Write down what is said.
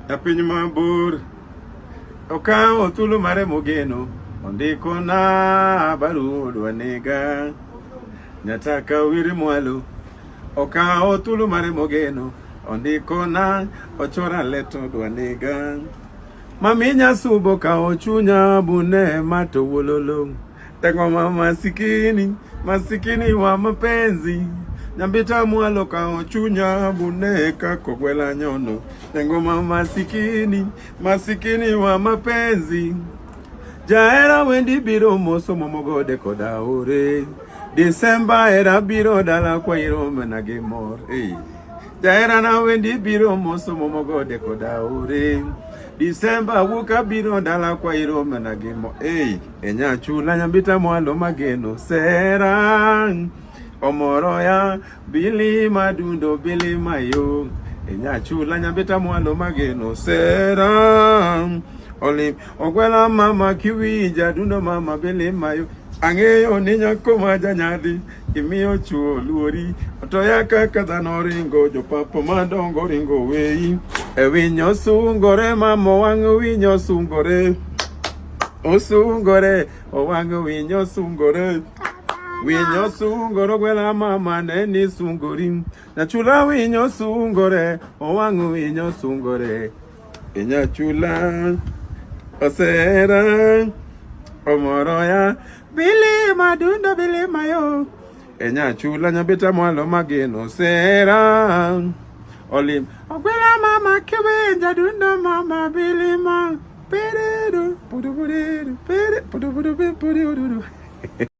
Japiny mabor okawo thuolo mare mogeno ondiko na barua odwa nega nyataka wir mwalo okawo thuolo mare mogeno ondiko na ochora leto odwa nega mami nyasubo kawo chunya bune mato wololo Tengoma masikini, masikini wa mapenzi. Nyambita mwalo kao chunya buneka kogwela nyono. Tengoma masikini, masikini wa mapenzi. Jahera wendi biro moso momogode koda ore. Disemba era biro dala kwa irome na gi mor. Hey. Jahera na wendi biro moso momogode koda ore. Disemba wuok abiro dala kwa irome na gi mor. Hey. Enyachula nyambita mwalo mageno sera omoroya bili madundo bili mayo Enyachula nyambita mwalo mageno sera olim ogwela mama kiwinja dundo mama bili mayo ang'eyo ni nyako ma janyadhi imiyo chuo luori otoya kaka dhano ringo jopapo madongo ringo weyi e winyo sungore mama wang' winyo sungore Osungore, owang' winyo sungore. Winyo sungoro gwela mama ne ni sungori. Nyachula winyo sungore, owang' winyo sungore. E nyachula osera omoroya bili madundo bili mayo. E nyachula nyabita mwalo mageno sera. Olim ogwela mama kiwinja dundo mama bilima. Pereru, pudu pudu pere, pudu pudu pudu pudu.